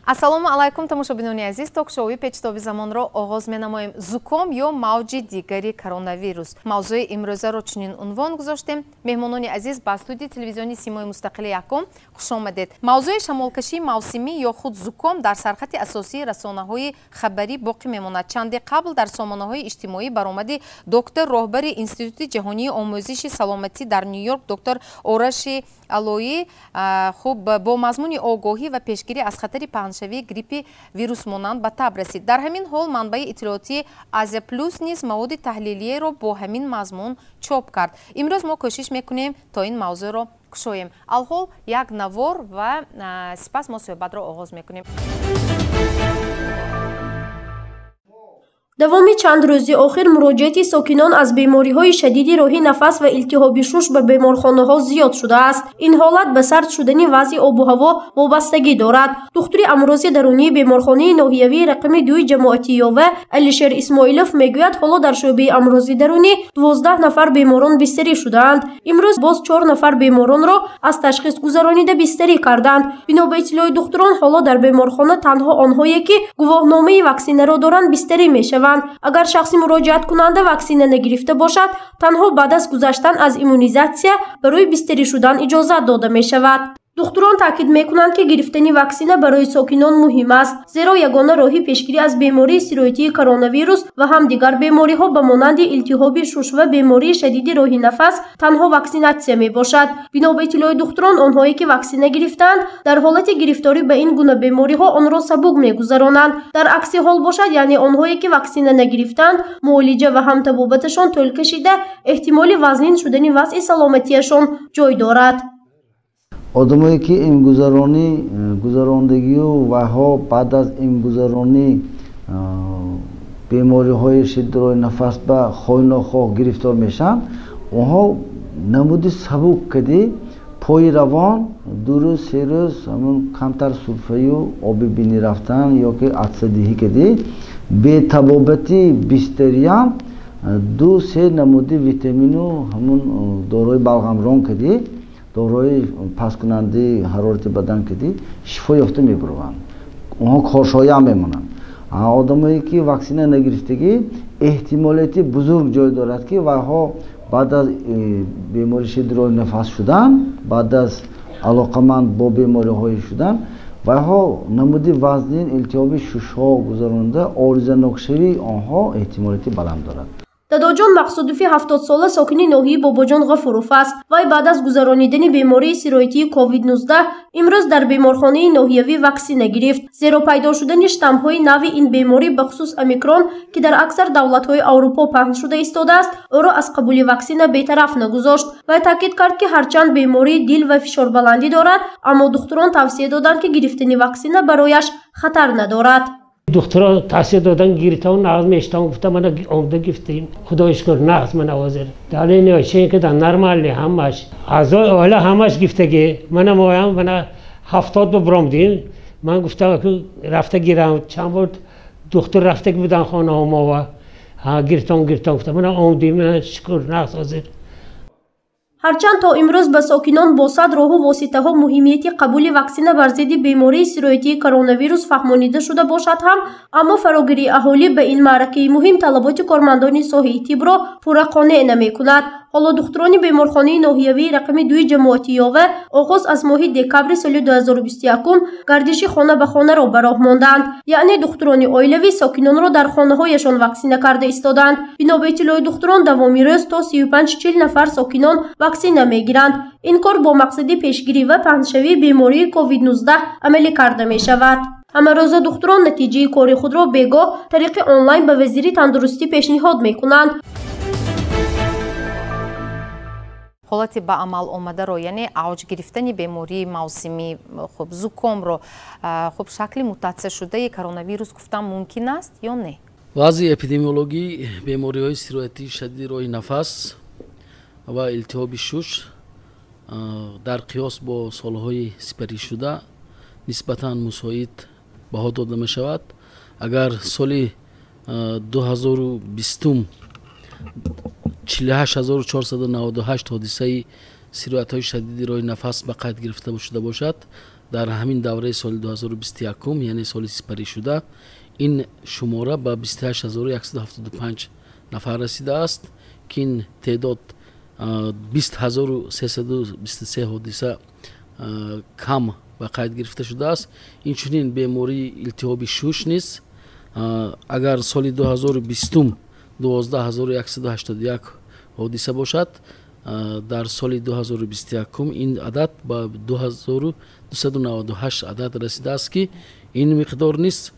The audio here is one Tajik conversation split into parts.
Ассалому алайкум, тамошобинони азиз. Ток-шоуи Печтоби замонро оғоз менамоем. Зуком ё мавҷи дигари коронавирус. Мавзӯи имрӯзаро чунин унвон гузоштем. Меҳмонони азиз, ба студияи телевизиони Симои мустақили якум хуш омадед. Мавзӯи шамолкашии мавсимӣ ё худ зуком дар сархати асосии расонаҳои хабарӣ боқӣ мемонад. Чанде қабл дар сомонаҳои иҷтимоӣ баромади доктор, роҳбари Институти ҷаҳонии омӯзиши саломатӣ дар Ню-Йорк, доктор Ораши Алоӣ, хуб, бо мазмуни огоҳӣ ва пешгирӣ аз хатари паҳншавии гриппи вирусмонанд ба таб расид. Дар ҳамин ҳол манбаи иттилоотии Азия Плюс низ маводи таҳлилиеро бо ҳамин мазмун чоп кард. Имрӯз мо кӯшиш мекунем, то ин мавзӯъро кушоем. Алҳол як навор ва сипас мо суҳбатро оғоз мекунем. Давоми чанд рӯзи охир муроҷиати сокинон аз бемориҳои шадиди роҳи нафас ва илтиҳоби шуш ба беморхонаҳо зиёд шудааст. Ин ҳолат ба сард шудани вазъи обу ҳаво вобастагӣ дорад. Духтури амрози дарунии беморхонаи ноҳиявии рақами 2 ҷамоати Ёва Алишер Исмоилов мегӯяд, ҳоло дар шӯъбаи амрози дарунӣ 12 нафар беморон бистарӣ шудаанд. Имрӯз боз 4 нафар беморонро аз ташхис гузаронида бистарӣ карданд. Бино ба иттилои духтурон, ҳоло дар беморхона танҳо онҳое ки гувоҳномаи ваксинаро доранд, бистарӣ мешаванд. Агар шахси муроҷиаткунанда ваксина нагирифта бошад, танҳо баъд аз гузаштан аз иммунизатсия барои бистарӣ шудан иҷозат дода мешавад. Духтурон таъкид мекунанд, ки гирифтани ваксина барои сокинон муҳим аст, зеро ягона роҳи пешгирӣ аз бемории сироятии коронавирус ва ҳам дигар бемориҳо ба монанди илтиҳоби шуш ва бемории шадиди роҳи нафас танҳо ваксинатсия мебошад. Бино ба иттилои духтурон, онҳое ки ваксина гирифтаанд, дар ҳолати гирифторӣ ба ин гуна бемориҳо онро сабук мегузаронанд. Дар акси ҳол бошад, яъне онҳое ки ваксина нагирифтаанд, муолиҷа ва ҳам табобаташон тӯл кашида, эҳтимоли вазнин шудани вазъи саломатиашон ҷой дорад. Одамое ки имгузаронӣ гузарондагию вайҳо баъд аз имгузаронӣ бемориҳои шиддирои нафас ба хоҳ нохоҳ гирифтор мешаванд, онҳо намуди сабук кади пои равон 2 рӯз 3 рӯз ҳамун камтар сурфаю оби бинӣ рафтан ё ки атсадиҳӣ кади бетабобати бистариям 2-3 намуди витамину ҳамун дорои балғамрон кади, дорои пасткунандаи ҳарорати бадан кади шифо ёфта мебураванд. Онҳо коршоям мемонанд. Одамое ки ваксина нагирифтагӣ, эҳтимолияти бузург ҷой дорад, ки вайҳо баъд аз бемории шиддирои нафас шудан, баъд аз алоқаманд бо бемориҳое шудан, вайҳо намуди вазнин илтиҳоби шушҳо гузаронда оризанокшавии онҳо эҳтимолияти баланд дорад. Дадоҷон Мақсудови 70-сола сокини ноҳияи Бобоҷон Ғафуров аст. Вай баъд аз гузаронидани бемории сироятии COVID-19 имрӯз дар беморхонаи ноҳиявӣ ваксина гирифт. Зеро пайдо шудани штаммҳои нави ин беморӣ, бахусус омикрон, ки дар аксар давлатҳои Аврупо паҳн шуда истодааст, ӯро аз қабули ваксина бетараф нагузошт. Вай таъкид кард, ки ҳарчанд бемории дил ва фишорбаландӣ дорад, аммо духтурон тавсия доданд, ки гирифтани ваксина барояш хатар надорад. Духтурон тавсия додан, гирифтам, нағз мештам, гуфтам, мана омда гирифтем. Худои шукр, нағз мана ҳозир. Дале чен кидан нормалли ҳамаш. Аъзои оила ҳамаш гирифтагӣ. Мана моям, мана 70 бибромдим. Ман гуфтам, ки рафта гирам. Чанд бор духтур рафтагӣ будан хонаҳо мова. Гирифтам, гирифтам, гуфтам, мана омдим, мана шукр, нағз ҳозир. Ҳарчанд то имрӯз ба сокинон бо сад роҳу воситаҳо муҳимияти қабули ваксина бар зидди бемории сироятии коронавирус фаҳмонида шуда бошад ҳам, аммо фарогирии аҳолӣ ба ин маъракаи муҳим талаботи кормандони соҳаи тибро пурра қонеъ намекунад. Ҳоло духтурони беморхонаи ноҳиявии рақами 2 ҷамоати Ёва оғоз аз моҳи декабри соли 2021 гардиши хона ба хонаро ба роҳ монданд. Яъне духтурони оилавӣ сокинонро дар хонаҳояшон ваксина карда истоданд. Бино ба иттилои духтурон, давоми рӯз то 35-40 нафар сокинон ваксина мегиранд. Ин кор бо мақсади пешгирӣ ва паҳншавии бемории COVID-19 амалӣ карда мешавад. Ҳамарӯза духтурон натиҷаи кори худро бегоҳ тариқи онлайн ба вазири тандурустӣ пешниҳод мекунанд. Ҳолати ба амал омадаро, яъне авҷ гирифтани бемории мавсимӣ, хуб, зукомро, хуб, шакли мутатсияшудаи коронавирус гуфтан мумкин аст ё не? Вазъи эпидемиологии бемориҳои сироятии шадиди роҳи нафас ва илтиҳоби шуш дар қиёс бо солҳои сипаришуда нисбатан мусоид баҳо дода мешавад. Агар соли 2020 48498 ҳодисаи сироятҳои шадиди роҳи нафас ба қайд гирифта шуда бошад, дар ҳамин давраи соли 2021, яъне соли сипаришуда, ин шумора ба 28175 нафар расидааст, ки ин теъдод 20323 ҳодиса кам ба қайд гирифта шудааст. Инчунин бемории илтиҳоби шуш низ агар соли 2020 12181 ҳодиса бошад, дар соли 2021 ин адад ба 2298 адад расидааст, ки ин миқдор низ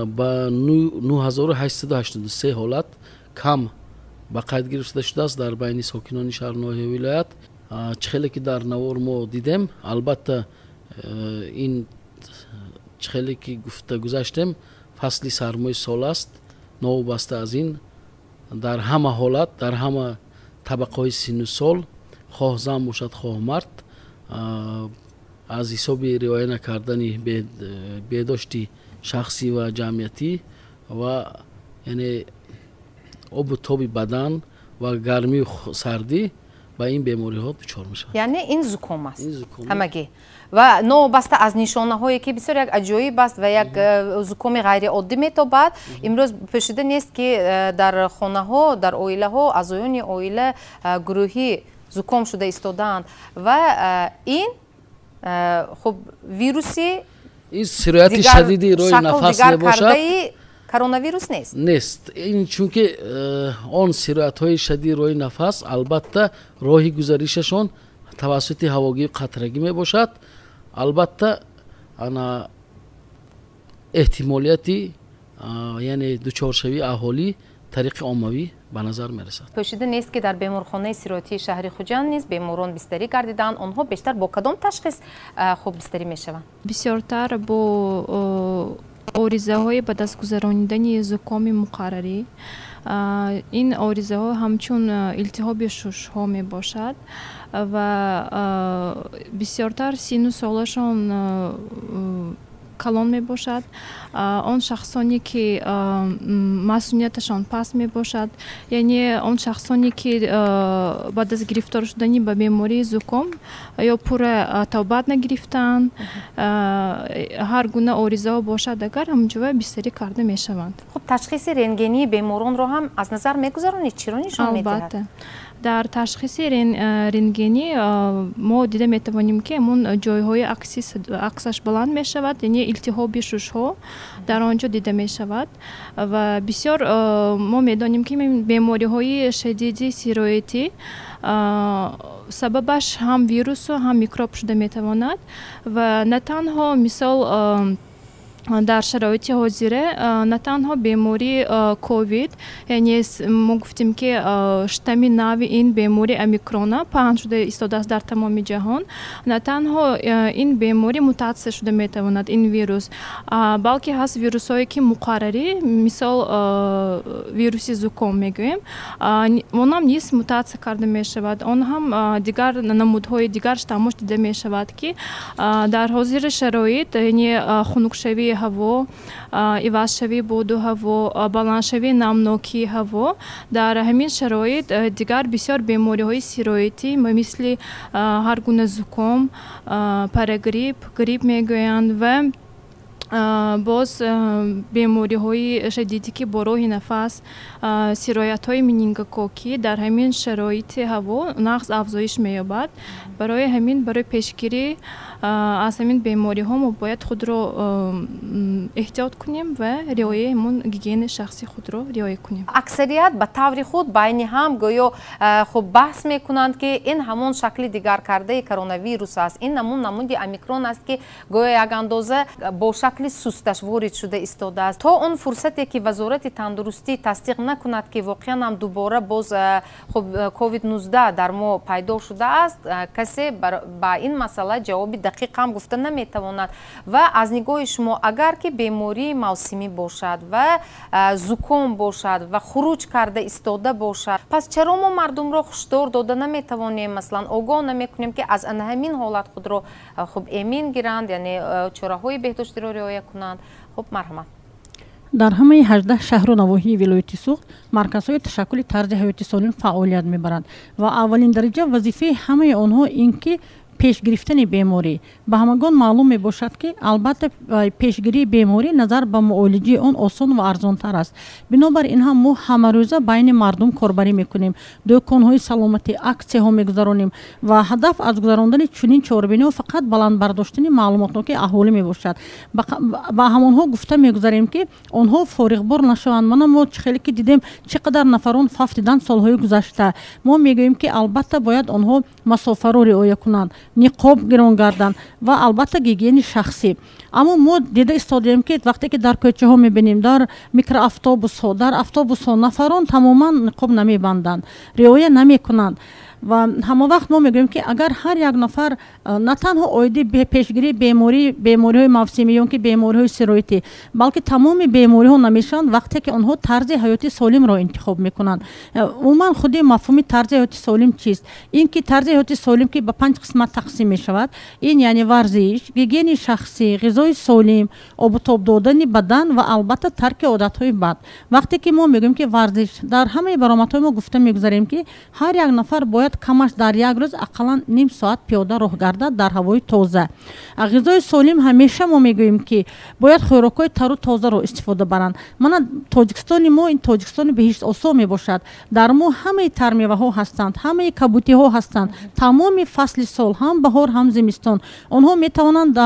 ба 9883 ҳолат кам ба қайд гирифта шудааст дар байни сокинони шаҳру ноҳияи вилоят. Чӣ хеле ки дар навор мо дидем, албатта ин чӣ хеле ки гуфта гузаштем, фасли сармои сол аст. Новобаста аз ин дар ҳама ҳолат, дар ҳама табақаҳои синну сол, хоҳ зан бошад, хоҳ мард, аз ҳисоби риоя накардани беҳдошти шахсӣ ва ҷамъиятӣ ва яъне обу тоби бадан ва гармию сардӣ ба ин бемориҳо дучор мешаванд. Яъне ин зуком аст ҳамагӣ ва новобаста аз нишонаҳое ки бисёр як аҷоиб аст ва як зукоми ғайриоддӣ метобад, имрӯз пӯшида нест, ки дар хонаҳо, дар оилаҳо аъзоёни оила гурӯҳӣ зуком шуда истодаанд ва ин хуб вируси ин сирояти шадиди роҳи нафас мебошад, коронавирус нест. Нест. Ин чунки он сироятҳои шадиди роҳи нафас албатта роҳи гузаришашон тавассути ҳавогию қатрагӣ мебошад. Албатта ана эҳтимолияти яъне дучоршавии аҳолӣ тариқи оммавӣ ба назар мерасад. Пӯшида нест, ки дар беморхонаи сироятии шаҳри Хуҷанд низ беморон бистарӣ гардиданд. Онҳо бештар бо кадом ташхис хуб бистарӣ мешаванд? Бисёртар бо оризаҳои ба даст гузаронидани зукоми муқаррарӣ. Ин оризаҳо ҳамчун илтиҳоби шушҳо мебошад ва бисёртар синну солашон калон мебошад. Он шахсоне ки масунияташон паст мебошад, яъне он шахсоне ки баъд аз гирифтор шудани ба бемории зуком ё пурра тавбат нагирифтаанд, ҳар гуна оризаҳо бошад, агар ҳамҷоя бистарӣ карда мешаванд. Хуб, ташхиси рентгении беморонро ҳам аз назар мегузаронед? Чиро нишон медиҳад? Албатта, дар ташхиси рентгенӣ мо дида метавонем, ки ҳамон ҷойҳои аксаш баланд мешавад, яъне илтиҳоби шушҳо дар он ҷо дида мешавад. Ва бисёр мо медонем, ки бемориҳои шадиди сироятӣ сабабаш ҳам вирусу ҳам микроб шуда метавонад ва на танҳо мисол дар шароити ҳозира, на танҳо бемории ковид, яъне мо гуфтем, ки штамми нави ин беморӣ омикрона паҳн шуда истодааст дар тамоми ҷаҳон. На танҳо ин беморӣ мутатсия шуда метавонад, ин вирус, балки ҳаст вирусҳое, ки муқаррарӣ, мисол вируси зуком мегӯем, онам низ мутатсия карда мешавад, он ҳам дигар намудҳои дигар штаммош дида мешавад, ки дар ҳозири шароит, яъне хунукшавии ҳаво, ивазшавии боду ҳаво, баландшавии намнокии ҳаво, дар ҳамин шароит дигар бисёр бемориҳои сироятӣ мисли ҳар гуна зуком, парагрипп, грипп мегӯянд ва боз бемориҳои шадиде, ки бо роҳи нафас, сироятҳои менингококкӣ дар ҳамин шароити ҳаво нағз афзоиш меёбад. Барои ҳамин, барои пешгирӣ аз ҳамин бемориҳо мо бояд худро эҳтиёт кунем ва риояи ҳамон гигиенаи шахсии худро риоя кунем. Аксарият ба таври худ байни ҳам гӯё хуб баҳс мекунанд, ки ин ҳамон шакли дигаркардаи коронавирус аст, ин ҳамон намуди омикрон аст, ки гӯё як андоза бо шакли сусташ ворид шуда истодааст. То он фурсате ки Вазорати тандурустӣ тасдиқ накунад, ки воқеан ҳам дубора боз хуб ковид-19 дар мо пайдо шудааст, касе ба ин масъала ҷавоби дақиқ ҳам гуфта наметавонад. Ва аз нигоҳи шумо, агар ки бемории мавсимӣ бошад ва зуком бошад ва хуруҷ карда истода бошад, пас чаро мо мардумро ҳушдор дода наметавонем, масалан огоҳ намекунем, ки аз ана ҳамин ҳолат худро хуб эмин гиранд, яъне чораҳои беҳдоштиро риоя кунанд? Хуб, марҳамат. Дар ҳамаи 18 шаҳру навоҳии вилояти Суғд марказҳои ташаккули тарзи ҳаёти солим фаъолият мебаранд ва аввалин дараҷа вазифаи ҳамаи онҳо ин ки пешгирифтани беморӣ. Ба ҳамагон маълум мебошад, ки албатта пешгирии беморӣ назар ба муолиҷаи он осон ва арзонтар аст. Бинобар ин ҳам мо ҳамарӯза байни мардум корбарӣ мекунем, дӯконҳои саломатӣ, аксияҳо мегузаронем ва ҳадаф аз гузарондани чунин чорабиниҳо фақат баланд бардоштани маълумотнокии аҳолӣ мебошад. Ба ҳамонҳо гуфта мегузарем, ки онҳо фориғбор нашаванд. Мана мо чӣ хеле ки дидем, чӣ қадар нафарон фавтиданд солҳои гузашта. Мо мегӯем, ки албатта бояд онҳо масофаро риоя кунанд, ниқоб гирон гарданд ва албатта гигиени шахсӣ. Аммо мо дида истодаем, ки вақте ки дар кӯчаҳо мебинем, дар микроавтобусҳо, дар автобусҳо нафарон тамоман ниқоб намебанданд, риоя намекунанд. Ва ҳама вақт мо мегӯем, ки агар ҳар як нафар на танҳо оиди пешгирии бемориҳои мавсимӣ ё ки бемориҳои сироятӣ, балки тамоми бемориҳо намешаванд вақте ки онҳо тарзи ҳаёти солимро интихоб мекунанд. Умуман худи мафҳуми тарзи ҳаёти солим чист? Ин ки тарзи ҳаёти солим ки ба 5 қисмат тақсим мешавад, ин яъне варзиш, гигиени шахсӣ, ғизои солим, обутоб додани бадан ва албатта тарки одатҳои бад. Вақте ки мо мегӯем, ки варзиш, дар ҳамаи баромадҳои мо гуфта мегузарем, ки ҳар як нафар бояд камаш дар як рӯз ақаллан ним соат пиёда роҳ гардад дар ҳавои тоза. Ғизои солим ҳамеша мо мегӯем, ки бояд хӯрокҳои тару тозаро истифода баранд. Мана Тоҷикистони мо ин Тоҷикистони беҳиштосо мебошад. Дар мо ҳамаи тармеваҳо ҳастанд, ҳамаи кабутиҳо ҳастанд, тамоми фасли сол, ҳам баҳор, ҳам зимистон. Онҳо метавонанд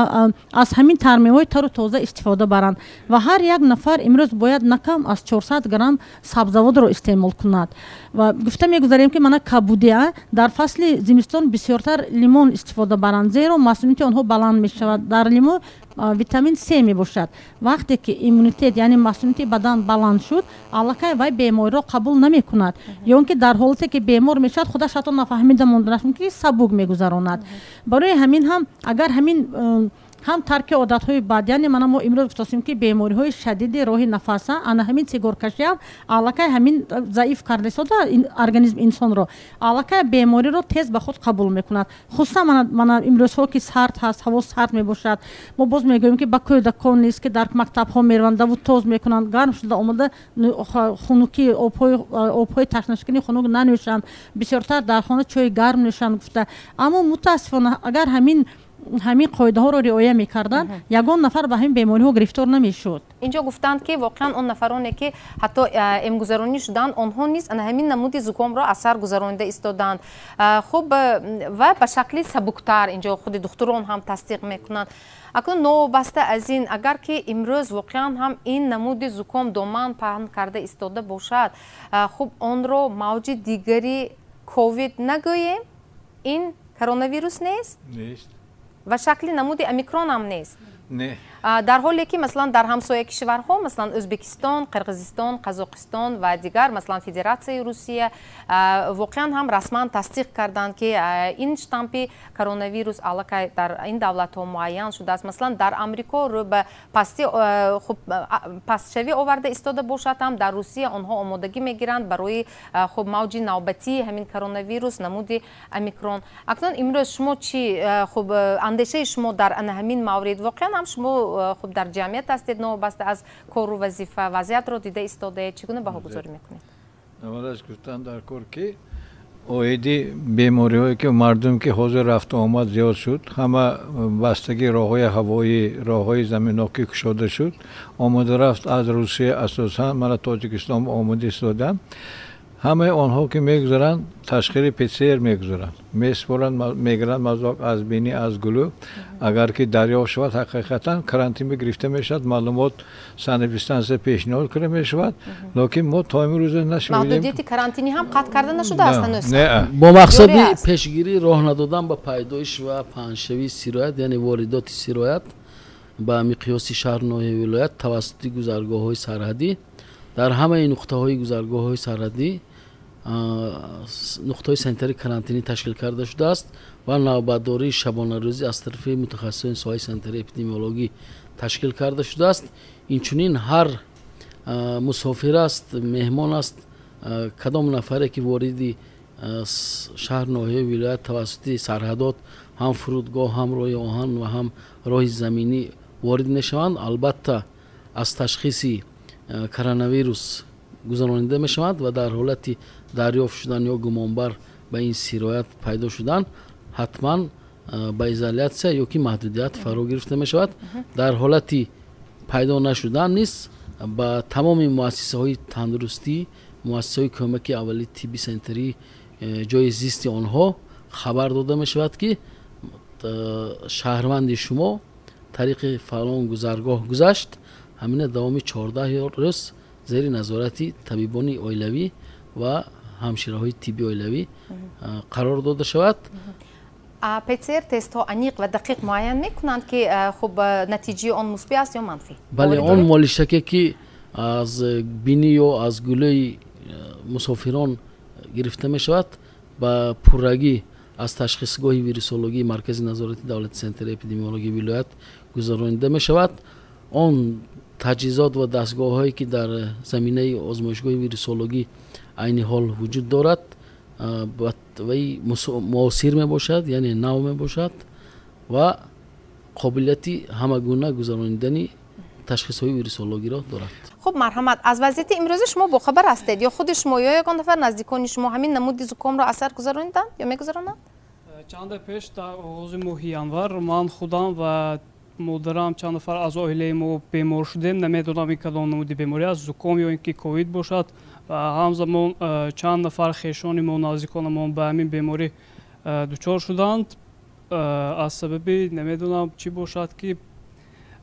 аз ҳамин тармеваҳои тару тоза истифода баранд ва ҳар як нафар имрӯз бояд на кам аз 400 грамм сабзавотро истеъмол кунад. Ва гуфта мегузарем, ки мана кабудия дар фасли зимистон бисёртар лимон истифода баранд, зеро масунияти онҳо баланд мешавад. Дар лимон витамин С мебошад. Вақте ки иммунитет, яъне масунияти бадан баланд шуд, аллакай вай бемориро қабул намекунад. Ё он ки дар ҳолате ки бемор мешавад, худаш ҳатто нафаҳмида монданаш мумкин, ки сабук мегузаронад. Барои ҳамин ҳам агар ҳамин ҳам тарки одатҳои бад, яъне мана мо имрӯз гуфтасем, ки бемориҳои шадиди роҳи нафаса, ана ҳамин сигоркашиам аллакай ҳамин заиф карда истода организми инсонро, аллакай бемориро тез ба худ қабул мекунад. Хусусан мана имрӯзҳо ки сард ҳаст, ҳаво сард мебошад, мо боз мегӯем, ки ба кӯдакон низ, ки дар мактабҳо мераванд, даву тоз мекунанд, гарм шуда омада хунукӣ, обҳои ташнашикани хунук нанӯшанд, бисёртар дар хона чойи гарм нӯшанд гуфта. Аммо мутаассифона агар ҳамин қоидаҳоро риоя мекарданд, ягон нафар ба ҳамин бемориҳо гирифтор намешуд. Инҷо гуфтанд, ки воқеан он нафароне ки ҳатто эмгузаронӣ шуданд, онҳо низ ана ҳамин намуди зукомро аз сар гузаронида истоданд. Хуб, ва ба шакли сабуктар инҷо худи духтурон ҳам тасдиқ мекунанд. Акнун новобаста аз ин, агар ки имрӯз воқеан ҳам ин намуди зуком доман паҳн карда истода бошад, хуб, онро мавҷи дигари ковид нагӯем, ин коронавирус нест? Нест. Ва шакли намуди омикрон ҳам нест. Не. Дар ҳоле ки масалан дар ҳамсоя кишварҳо, масалан Ӯзбекистон, Қирғизистон, Қазоқистон ва дигар, масалан Федератсияи Русия, воқеан ҳам расман тасдиқ карданд, ки ин штампи коронавирус аллакай дар ин давлатҳо муайян шудааст. Масалан дар Амрико рӯ ба пасти хуб пастшавӣ оварда истода бошад ҳам, дар Русия онҳо омодагӣ мегиранд барои хуб мавҷи навбатии ҳамин коронавирус намуди омикрон. Акнун имрӯз шумо чӣ хуб андешаи шумо дар ана ҳамин маврид? Воқеан ҳам шумо хуб дар ҷамъият ҳастед, новобаста аз кору вазифа вазъиятро дида истодаед, чӣ гуна баҳогузорӣ мекунед? Аввалаш гуфтан дар кор, ки оиди бемориҳое ки мардум ки ҳозир рафту омад зиёд шуд, ҳама бастагии роҳҳои ҳавоӣ, роҳҳои заминокӣ кушода шуд, омода рафт аз Русия асосан мана Тоҷикистон омода истоданд. Ҳамаи онҳо ки мегузаранд, ташхири ПЦР мегузаранд, месупоранд, мегиранд мазоқ аз бинӣ, аз гулӯ. Агар ки дарёфт шавад, ҳақиқатан карантин гирифта мешавад, маълумот санэпидстансия пешниҳод карда мешавад. Лекин мо то имрӯза нашунидем. Маҳдудияти карантинӣ ҳам қатъ карда нашудааст ҳанӯз. Бо мақсади пешгирӣ роҳ надодан ба пайдоиш ва паҳншавии сироят, яъне воридоти сироят ба миқёси шаҳр, ноҳияи вилоят тавассути гузаргоҳҳои сарҳадӣ, дар ҳамаи нуқтаҳои гузаргоҳҳои сарҳадӣ нуқтаҳои санитарии карантинӣ ташкил карда шудааст ва навбатдории шабонарӯзӣ аз тарафи мутахассисони соҳаи санитарии эпидемиологӣ ташкил карда шудааст. Инчунин ҳар мусофир аст, меҳмон аст, кадом нафаре ки вориди шаҳр, ноҳияи вилоят тавассути сарҳадот, ҳам фурудгоҳ, ҳам роҳи оҳан ва ҳам роҳи заминӣ ворид мешаванд, албатта аз ташхиси коронавирус гузаронида мешавад ва дар ҳолати дарёфт шудан ё гумонбар ба ин сироят пайдо шудан ҳатман ба изолятсия ё ки маҳдудият фаро гирифта мешавад. Дар ҳолати пайдо нашудан низ ба тамоми муассисаҳои тандурустӣ, муассисаҳои кӯмаки аввали тибби санитарӣ, ҷои зисти онҳо хабар дода мешавад, ки шаҳрванди шумо тариқи фалон гузаргоҳ гузашт, ҳамина давоми 14 рӯз зери назорати табибони оилавӣ ва ҳамшираҳои тибби оилавӣ қарор дода шавад. ПЦР тестҳо аниқ ва дақиқ муайян мекунанд, ки хуб натиҷаи он мусбӣ аст ё манфӣ? Бале, он молишаке, ки аз бинӣ ё аз гулӯи мусофирон гирифта мешавад, ба пуррагӣ аз ташхисгоҳи вирусологии Маркази назорати давлати санитарии эпидемиологии вилоят гузаронида мешавад. Он таҷҳизот ва дастгоҳҳое, ки дар заминаи озмоишгоҳи вирусологӣ айни ҳол вуҷуд дорад, вай муосир мебошад, яъне нав мебошад ва қобилияти ҳамагуна гузаронидани ташхисҳои вирусологиро дорад. Хуб, марҳамат, аз вазъияти имрӯзи шумо бохабар ҳастед? Ё худи шумо ё ягон нафар наздикони шумо ҳамин намуди зукомро асар гузарониданд ё мегузаронанд? Чанде пеш, дар оғози моҳи январ, ман худам ва модарам, чанд нафар аз оилаи мо бемор шудем. Намедонам, ин кадом намуди беморӣ аст, зуком ё ин ки ковид бошад. Ва ҳамзамон чанд нафар хешони мо, наздиконамон ба ҳамин беморӣ дучор шуданд. Аз сабаби намедонам чӣ бошад, ки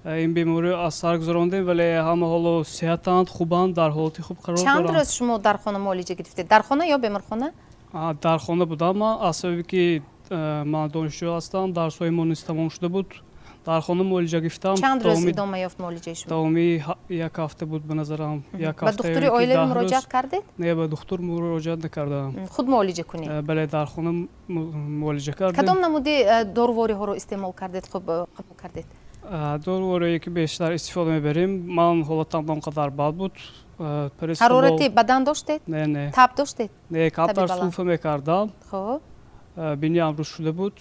ин беморӣ аз сар гузарондем, вале ҳама ҳоло сеҳатанд, хубанд, дар ҳолати хуб қарор Чанд доранд. рӯз шумо дар хона муолиҷа гирифтед? Дар хона ё беморхона? Дар хона будам ман, аз сабаби ки ман донишҷӯ ҳастам, дарсҳои мо низ тамом шуда буд, дар хона муолиҷа гирифтам. Чанд рӯз идома ёфт муолиҷаи шумо? Давоми як ҳафта буд, ба назарам, як Ба ҳафта духтури ё ки оилавӣ 10 рӯз. муроҷиат кардед? Не, ба духтур муроҷиат накардам. Худ муолиҷа кунед? Бале, дар хона муолиҷа кардем. Кадом намуди дорувориҳоро истеъмол кардед, хуб қабул кардед? Доруворие, ки бештар истифода мебарем, ман ҳолатам он қадар бад буд. Парацетамол. Ҳарорати бадан доштед? Не, не. Таб доштед? Не, камтар Таби баланд. сулфа мекардам. Биниам рӯз шуда буд.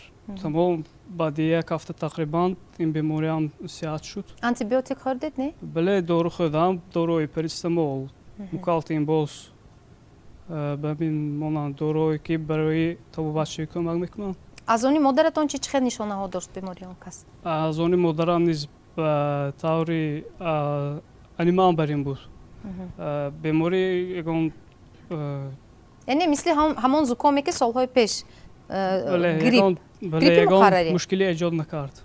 Тамом, баъди як ҳафта тақрибан ин бемориам сиҳат шуд. Антибиотик хӯрдед, не? Бале, дору хӯрдам, доруи парацетамол, мукалтин, боз ба ҳамин монанд доруое, ки барои табобатшавӣ кӯмак мекунанд. Аз они модаратон чӣ хел нишонаҳо дошт бемории он кас? Аз они модарам низ ба таври ани ман бар ин буд беморӣ ягон. Яъне мисли ҳамон зукоме, ки солҳои пеш, Бале, грипп, бале, гриппи ягон муқаррарӣ. мушкилӣ эҷод накард.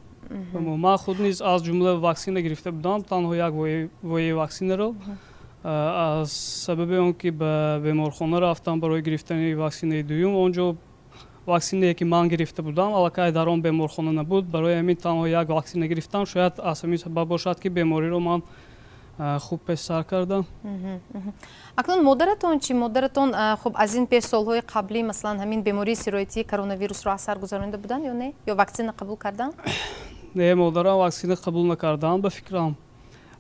Ман худ низ аз ҷумла ваксина гирифта будам, танҳо як вояи ваксинаро. Аз сабаби он ки ба беморхона рафтам барои гирифтани ваксинаи дуюм, он ҷо ваксинае, ки ман гирифта будам, аллакай дар он беморхона набуд. Барои ҳамин танҳо як ваксина гирифтам. Шояд аз ҳамин сабаб бошад, ки бемориро ман хуб пеш сар кардам. Акнун модаратон чӣ? Модаратон хуб, аз ин пеш, солҳои қаблӣ, масалан, ҳамин бемории сироятии коронавирусро аз сар гузаронида буданд ё не, ё ваксина қабул карданд? Не, модарам ваксина қабул накарданд, ба фикрам.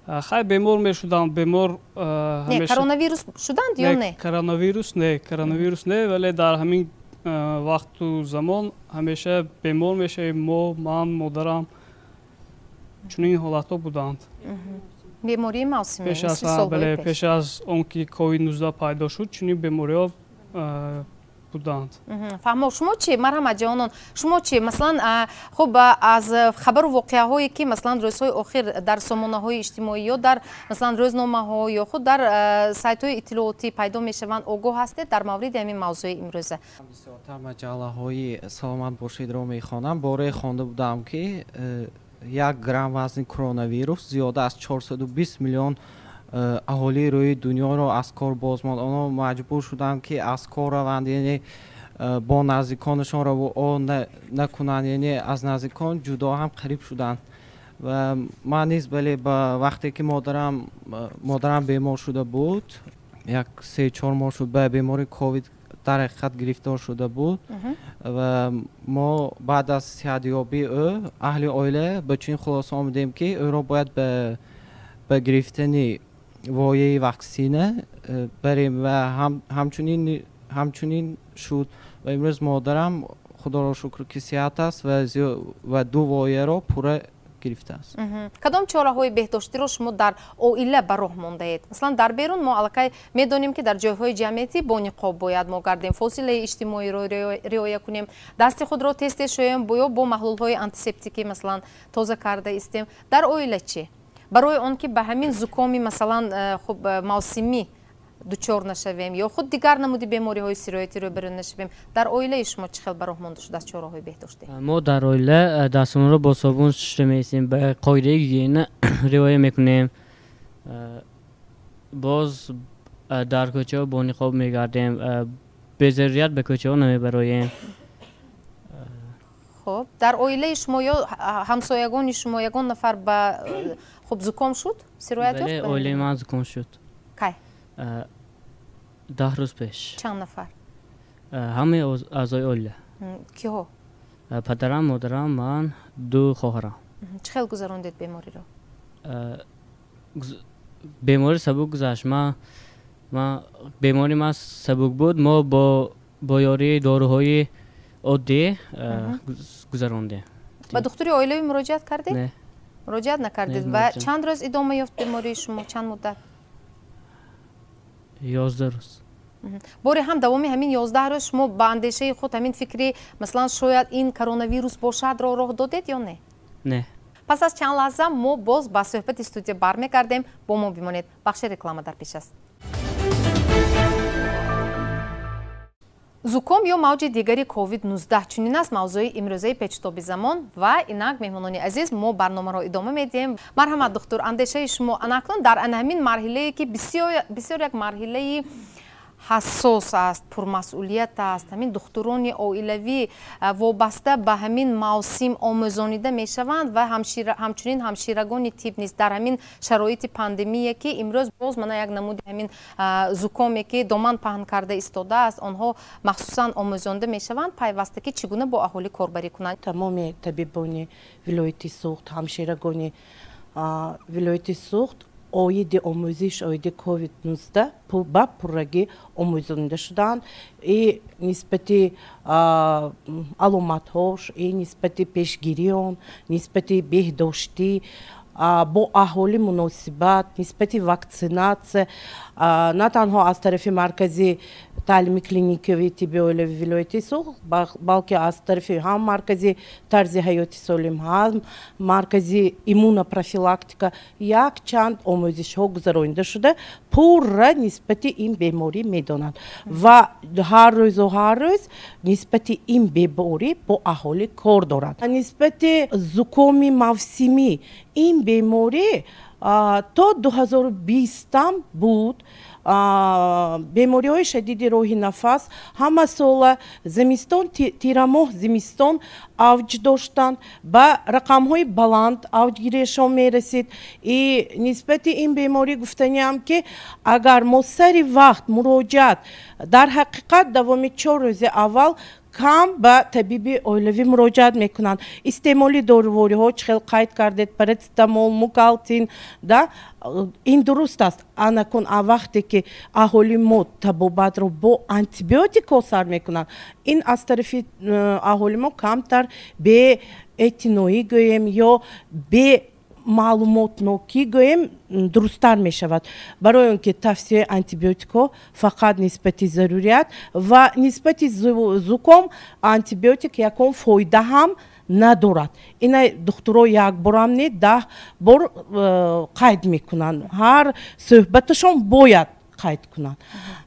Хай, бемор мешуданд, бемор Не, ҳамеша. коронавирус шуданд ё не? Коронавирус не, коронавирус не, вале дар ҳамин вақту замон ҳамеша бемор мешавем мо, ман, модарам, чунин ҳолатҳо буданд. Бемории мавсимӣ, Пеш аз мисли солҳои бале, пеш. пеш аз он ки ковид 19 пайдо шуд, чунин бемориҳо буданд. Фаҳмо. Шумо чӣ, марҳамат, ҷавонон, шумо чӣ, масалан, хуб, аз хабару воқеаҳое, ки масалан рӯзҳои охир дар сомонаҳои иҷтимоӣ ё дар масалан рӯзномаҳо ё худ дар сайтҳои иттилоотӣ пайдо мешаванд, огоҳ ҳастед дар мавриди ҳамин мавзӯи имрӯза? Бисёртар маҷаллаҳои «Саломат бошедро» мехонам. Борае хонда будам, ки 1 грамм вазни коронавирус зиёда аз 420 миллион аҳолии рӯи дунёро аз кор бозмонд. Онҳо маҷбур шуданд, ки аз кор раванд, яъне бо наздиконашон равуо накунанд, яъне аз наздикон ҷудо ҳам қариб шуданд. Ва ман низ, бале, ба вақте ки модарам бемор шуда буд, як 3-4 моҳ шуд, ба бемории ковид дар ҳақиқат гирифтор шуда буд ва мо баъд аз сиҳатёбии ӯ, аҳли оила ба чунин хулоса омадем, ки ӯро бояд ба гирифтани вояи ваксина барем ва ҳамчунин шуд. Ва имрӯз модарам, худоро шукр, ки сиҳат аст ва ду вояро пурра гирифтааст. Кадом чораҳои беҳдоштиро шумо дар оила ба роҳ мондаед? Масалан, дар берун мо аллакай медонем, ки дар ҷойҳои ҷамъиятӣ бо ниқоб бояд мо гардем, фосилаи иҷтимоиро риоя кунем, дасти худро тез тез шӯем ё бо маҳлулҳои антисептикӣ, масалан, тоза карда истем. Дар оила чӣ? Барои он ки ба ҳамин зукоми, масалан, хуб, мавсимӣ дучор нашавем ё худ дигар намуди бемориҳои сироятӣ рӯбарӯ нашавем, дар оилаи шумо чӣ хел ба роҳ монда шудааст чораҳои беҳдоштӣ? Мо дар оила дастонро бо собун шушта меистем, ба қоидаи гигиена риоя мекунем, боз дар кӯчаҳо бо ниқоб мегардем, безарурият ба кӯчаҳо намебароем. Хуб, дар оилаи шумо ё ҳамсоягони шумо ягон нафар ба хуб зуком шуд, сироят ёфт? Бале, оилаи ман зуком шуд. Кай? 10 рӯз пеш. Чанд нафар? Ҳамаи аъзои оила. Киҳо? Падарам, модарам, ман, 2 хоҳарам. Чӣ хел гузарондед бемориро? Беморӣ сабук гузашт. Бемории ман сабук буд. Мо бо ёрии доруҳои оддӣ гузарондем. Ба духтури оилавӣ муроҷиат кардед? Не. Муроҷиат накардед. Ва чанд рӯз идома ёфт бемории шумо? Чанд муддат? 11 рӯз. Боре ҳам давоми ҳамин 11 рӯз шумо ба андешаи худ ҳамин фикри, масалан, шояд ин коронавирус бошадро роҳ додед ё не? Не. Пас аз чанд лаҳза мо боз ба суҳбати студия бармегардем. Бо мо бимонед. Бахши реклама дар пеш аст. Зуком ё мавҷи дигари COVID-19 чунин аст мавзӯи имрӯзаи печтоби замон. Ва инак, меҳмонони азиз, мо барномаро идома медиҳем. Марҳамат, духтур, андешаи шумо анакнун дар ана ҳамин марҳилае, ки бисёр як марҳилаи ҳассос аст, пурмасъулият аст, ҳамин духтурони оилавӣ вобаста ба ҳамин мавсим омӯзонида мешаванд ва ҳамчунин ҳамширагони тиб низ дар ҳамин шароити пандемия, ки имрӯз боз мана як намуди ҳамин зукоме, ки доман паҳн карда истодааст, онҳо махсусан омӯзонда мешаванд пайваста, ки чӣ гуна бо аҳолӣ корбарӣ кунанд. Тамоми табибони вилояти Суғд, ҳамширагони вилояти Суғд оиди омӯзиш оиди COVID-19 ба пуррагӣ омӯзонида шуданд и нисбати аломатҳош, и нисбати пешгирии он, нисбати беҳдоштӣ, бо аҳолӣ муносибат, нисбати ваксинатсия на танҳо аз тарафи маркази таълими клиникавии тибби оилави вилояти Суғд, балки аз тарафи ҳам маркази тарзи ҳаёти солим, ҳам маркази иммунопрофилактика якчанд омӯзишҳо гузаронида шуда, пурра нисбати ин беморӣ медонанд ва ҳар рӯзу ҳар рӯз нисбати ин беморӣ бо аҳолӣ кор доранд. Нисбати зукоми мавсимӣ ин беморӣ то 2020 буд. Бемориҳои шадиди роҳи нафас ҳама сола зимистон, тирамоҳ зимистон авҷ доштанд, ба рақамҳои баланд авҷгириашон мерасид. И нисбати ин беморӣ гуфтаниам, ки агар мо сари вақт муроҷиат, дар ҳақиқат давоми 4 рӯзи аввал кам ба табиби оилавӣ муроҷиат мекунанд. Истеъмоли дорувориҳо, чӣ хел қайд кардед, парацетамол, мукалтин, да, ин дуруст аст. Анакун вақте ки аҳоли мо табобатро бо антибиотикҳо сар мекунанд, ин аз тарафи аҳоли мо камтар беэътиноӣ гӯем ё бе маълумотнокӣ гӯем дурусттар мешавад. Барои он ки тавсияи антибиотикҳо фақат нисбати зарурият ва нисбати зуком антибиотик ягон фоида ҳам надорад. Ина духтуро як борам не, 10 бор қайд мекунанд. Ҳар суҳбаташон бояд қайд кунанд.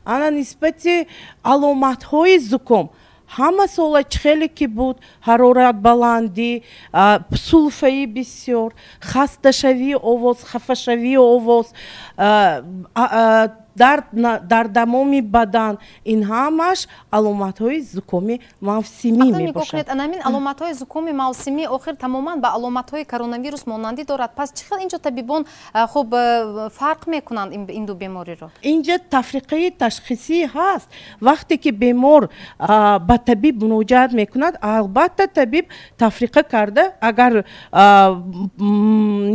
Ана нисбати аломатҳои зуком ҳама сола чӣ хеле ки буд, ҳарорат баландӣ, сулфаи бисёр, хасташавии овоз, хафашавии овоз, дар дамоми бадан, ин ҳамаш аломатҳои зукоми мавсимӣ мебошад. Ана ҳамин аломатҳои зукоми мавсимӣ охир тамоман ба аломатҳои коронавирус монандӣ дорад. Пас чӣ хел инҷо табибон хуб фарқ мекунанд ин ду бемориро? Инҷа тафриқаи ташхисӣ ҳаст. Вақте ки бемор ба табиб муроҷиат мекунад, албатта табиб тафриқа карда, агар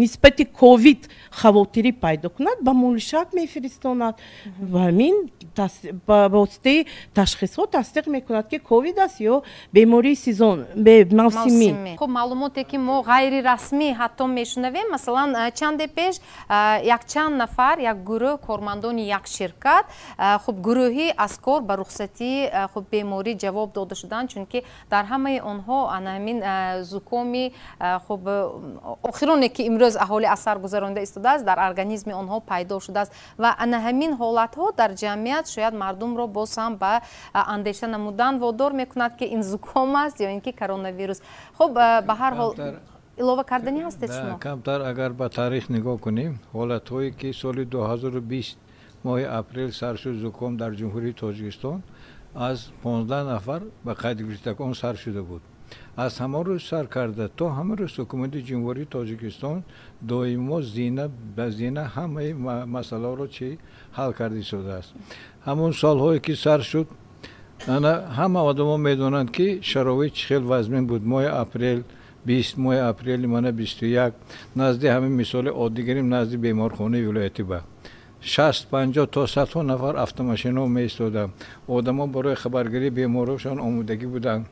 нисбати ковид хавотирӣ пайдо кунад, ба молишак мефиристонад ва ҳамин ба воситаи ташхисҳо тасдиқ мекунад, ки ковид аст ё бемории сезон мавсимӣ. Хуб, маълумоте ки мо ғайрирасмӣ ҳатто мешунавем, масалан, чанде пеш якчанд нафар, як гурӯҳ кормандони як ширкат, хуб, гурӯҳӣ аз кор ба рухсатии, хуб, беморӣ ҷавоб дода шуданд, чунки дар ҳамаи онҳо ана ҳамин зукоми, хуб, охироне ки имрӯз аҳолӣ аз сар гузаронида истодааст, дар организми онҳо пайдо шудааст. Ва ана ҳамин ҳолатҳо дар ҷамъият шояд мардумро боз ҳам ба андеша намудан водор мекунад, ки ин зуком аст ё ин ки коронавирус. Хуб, ба ҳар ҳол, илова карданӣ ҳастед шумо? Камтар агар ба таърих нигоҳ кунем, ҳолатҳое ки соли 2020 моҳи апрел сар шуд зуком дар Ҷумҳурии Тоҷикистон, аз 15 нафар ба қайд гирифтагон сар шуда буд. Аз ҳамон рӯз сар карда то ҳамон рӯз ҳукумати Ҷумҳурии Тоҷикистон доимо зина ба зина ҳамаи масъаларо чӣ ҳал карда истодааст. Ҳамон солҳое ки сар шуд, ана ҳама одамо медонанд, ки шароит чӣ хел вазмин буд. Моҳи апрел 20, моҳи апрели мана 21, назди ҳамин мисоли оддӣ гирем, назди беморхонаи вилоятӣ ба 60, 50 то садҳо нафар автомошинаҳо меистоданд. Одамо барои хабаргирии беморҳошон омодагӣ буданд,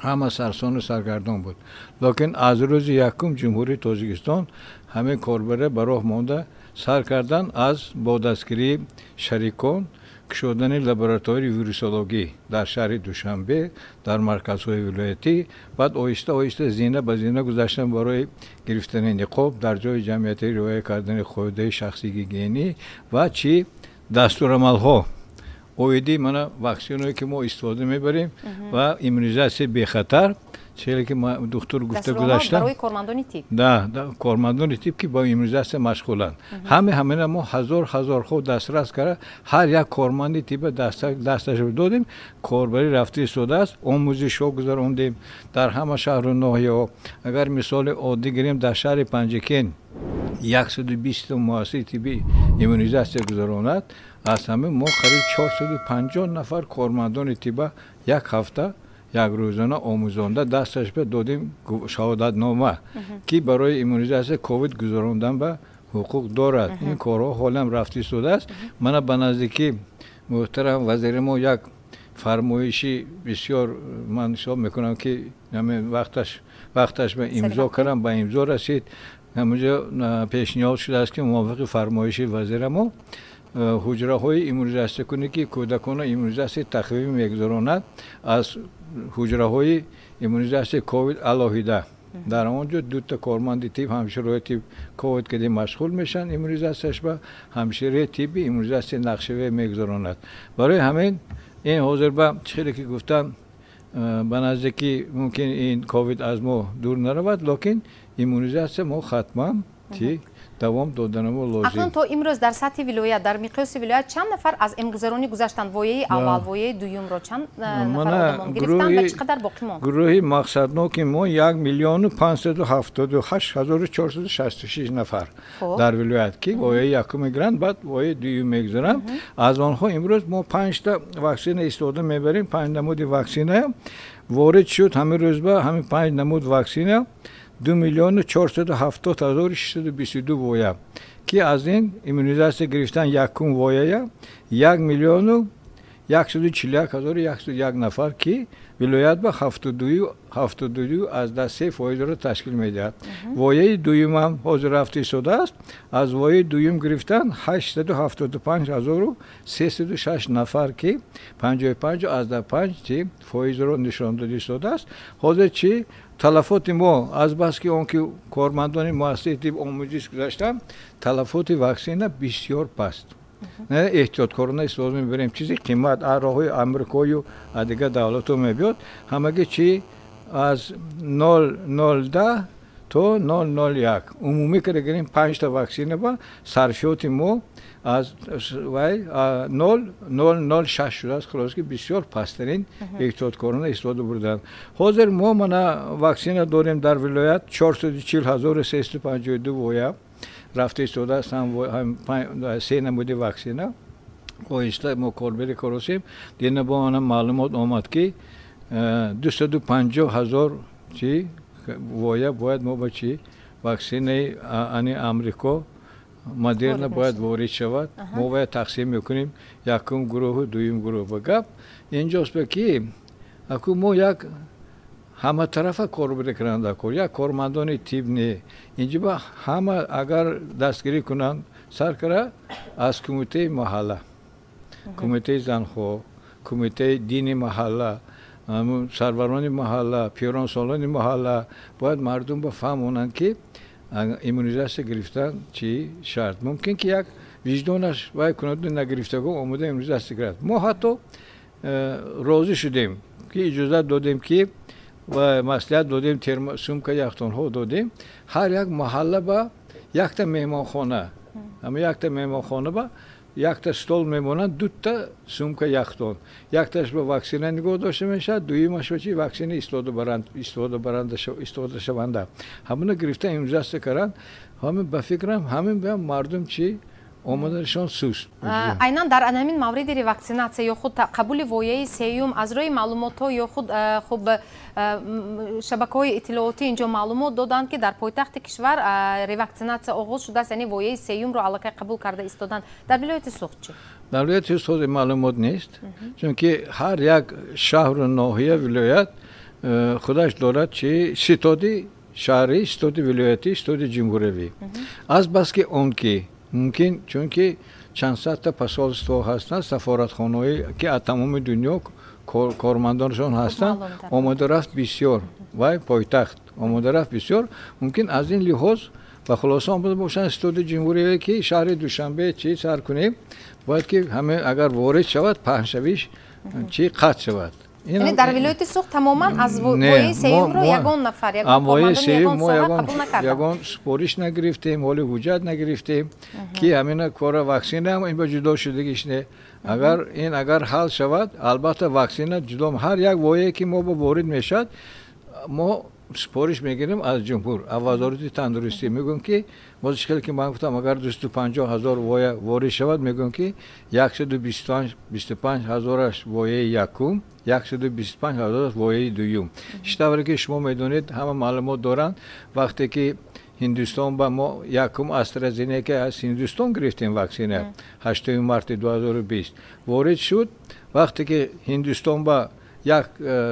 ҳама сарсону саргардон буд. Лекин аз рӯзи якум Ҷумҳурии Тоҷикистон ҳамин корбара ба роҳ монда сар кардан аз бо дастгирии шарикон кушодани лабораторияи вирусологӣ дар шаҳри Душанбе, дар марказҳои вилоятӣ, баъд оҳиста оҳиста зина ба зина гузаштан барои гирифтани ниқоб дар ҷои ҷамъиятӣ, риоя кардани қоидаи шахсии гигиенӣ ва чӣ дастурамалҳо оиди мана ваксинаое ки мо истифода мебарем ва иммунизатсияи бехатар, чизе ки духтур гуфта гузашта. Барои кормандони тиб. Да, кормандони тиб, ки бо иммунизатсия машғуланд. Ҳамина мо ҳазор ҳазорҳо дастрас карда, ҳар як корманди тиба дасташро додем, корбарӣ рафта истодааст. Омӯзишҳо гузарондем дар ҳама шаҳру ноҳияҳо. Агар мисоли оддӣ гирем, дар шаҳри Панҷакент 120 муассисаи тиббӣ иммунизатсия гузаронад. Аз ҳамин мо қариб 450 нафар кормандони тиба як ҳафта якрӯзона омӯзонда, дасташ ба додем шаҳодатнома, ки барои иммунизатсия ковид гузарондан ба ҳуқуқ дорад. Ин корҳо ҳолам рафта истодааст. Мана ба наздикӣ муҳтарам вазири мо як фармоиши бисёр, ман ҳисоб мекунам, ки вақташ ба имзо кардам, ба имзо расид. Ҳаминҷо пешниҳод шудааст, ки мувофиқи фармоиши вазира мо ҳуҷраҳои иммунизатсиякунӣ, ки кӯдаконро иммунизатсияи тахфифӣ мегузаронад, аз ҳуҷраҳои иммунизатсияи ковид алоҳида, дар он ҷо дута корманди тиб, ҳамшираҳои тиб ковид кади машғул мешаванд иммунизатсияш ба ҳамшираи тибби иммунизатсияи нақшавӣ мегузаронад. Барои ҳамин ин ҳозир ба чӣ хеле ки гуфтам, ба наздикӣ мумкин ин ковид аз мо дур наравад, лекин иммунизатсия мо хатман чи давом доданамо лозим. Акнун то имрӯз дар сатҳи вилоят, дар миқёси вилоят чанд нафар аз эмгузаронӣ гузаштанд? Вояи аввал, вояи дуюмро чанд нафар одамон гирифтанд ва чӣ қадар боқӣ монд? Гурӯҳи мақсадноки мо 1 578 466 нафар дар вилоят, ки вояи якум мегиранд, баъд вояи дуюм мегузаранд. Аз онҳо имрӯз мо панҷта ваксина истифода мебарем. Панҷ намуди ваксина ворид шуд. Ҳамин рӯз ба ҳамин панҷ намуд ваксина 2 470 622 воя, ки аз ин иммунизатсия гирифтан якум вояя 1 141 101 нафар, ки вилоят ба 72,3 фоизро ташкил медиҳад. Вояи дуюмам ҳозир рафта истодааст. Аз вояи дуюм гирифтан 875 306 нафар, ки 55,5 чи фоизро нишон дода истодааст. Ҳозир чи талафоти мо, азбаски он ки кормандони муассисаи тиб омӯзиш гузаштанд, талафоти ваксина бисёр паст. Эҳтиёткорона истифода мебарем. Чизи қимат аз роҳҳои Амрикою аз дигар давлатҳо мебиёд. Ҳамагӣ чи аз 0,010 то 0,01 умумӣ карда гирем, панҷта ваксина ба сарфиёти мо аз вай 0,006 шудааст. Хулос, ки бисёр пасттарин, эҳтиёткорона истифода бурданд. Ҳозир мо мана ваксина дорем дар вилоят 440 352 воя рафта истодааст, ҳам се намуди ваксина. Оҳиста мо корбари коросем. Дина бо она маълумот омад, ки 250 000 чи воя бояд мо ба чи ваксинаи ани Амрико. Модерна бояд ворид шавад. Мо бояд тақсим мекунем якум гурӯҳу дуюм гурӯҳ. Ба гап инҷост, ба ки аку мо як ҳаматарафа кор мекунанд, кор як кормандони тиб не, инҷо ба ҳама агар дастгирӣ кунанд, сар кара аз кумитаи маҳалла, кумитаи занҳо, кумитаи дини маҳалла, сарварони маҳалла, пиронсолони маҳалла бояд мардум ба фаҳмонанд, ки иммунизатсия гирифтан чӣ шарт. Мумкин ки як виҷдонаш вай кунаду нагирифтаго омода иммунизатсия гирад. Мо ҳатто розӣ шудем, ки иҷозат додем, ки ва маслиҳат додем, сумка яхтонҳо додем, ҳар як маҳалла ба якта меҳмонхона, ҳама якта меҳмонхона ба якта стол мемонанд, дута сумка яхтон, якташ ба ваксина нигоҳ дошта мешавад, дуюмаш ба чи ваксина истифода шаванда. Ҳамина гирифта иммунизатсия карданд. Ҳамин ба фикрам, ҳамин ба мардум чи омаданашон суст. Айнан дар ҳамин мавриди реваксинатсия ё худ қабули вояи сеюм аз рӯи маълумотҳо ё худ хуб шабакаҳои иттилоотӣ инҷо маълумот доданд, ки дар пойтахти кишвар реваксинатсия оғоз шудааст, яъне вояи сеюмро аллакай қабул карда истоданд. Дар вилояти Суғд чӣ? Дар вилояти Суғд маълумот нест, чунки ҳар як шаҳру ноҳия, вилоят худаш дорад чи ситоди шаҳрӣ, ситоди вилоятӣ, ситоди ҷумҳуриявӣ. Аз баски он ки мумкин, чунки чандсадта посольство ҳастанд, сафоратхонаҳое ки аз тамоми дунё кормандонашон ҳастанд, омодарафт бисёр вай пойтахт омодарафт бисёр, мумкин аз ин лиҳоз ба хулоса омада бошанд ситоди ҷумҳуриявӣ, ки шаҳри Душанбе чи сар кунем, бояд ки ҳама агар ворид шавад, паҳншавиш чи қатъ шавад. Яъне дар вилояти Суғд тамоман аз вояи сеюмро ягон нафар, ягон кормандони ягон соҳа қабул накарданд? Ягон супориш нагирифтем, ҳоли ҳуҷҷат нагирифтем, ки ҳамина кора ваксина ин ба ҷудо шудагиш не. Агар ин агар ҳал шавад, албатта ваксина ҷудо, ҳар як вояе ки мо ба ворид мешавад, мо супориш мегирем аз ҷумҳур, аз вазорати тандурустӣ. Мегӯем, ки боз хеле ки ман гуфтам, агар 250 ҳазор воя ворид шавад, мегӯем, ки 125 ҳазораш вояи якум, 125 ҳазораш вояи дуюм. Чӣ тавре ки шумо медонед, ҳама маълумот доранд, вақте ки Ҳиндустон ба мо якум AstraZeneca аз Ҳиндустон гирифтем ваксина, 8 марти 2020 ворид шуд. Вақте ки Ҳиндустон ба як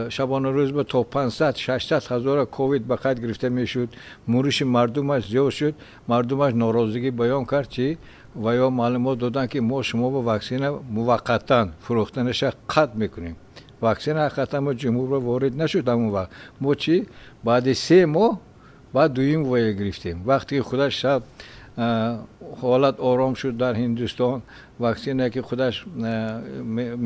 шабонарӯз ба то 500-600 ҳазора ковид ба қайд гирифта мешуд, муриши мардумаш зиёд шуд, мардумаш норозигӣ баён кард, чи ва ё маълумот доданд, ки мо шумо ба ваксина муваққатан фурӯхтанаша қатъ мекунем. Ваксина ҳақиқатан мо ҷумҳурро ворид нашуд ҳамон вақт. Мо чи баъди 3 моҳ баъд дуюм воя гирифтем. Вақте ки худаш шаб ҳолат ором шуд дар Ҳиндустон, ваксина ки худаш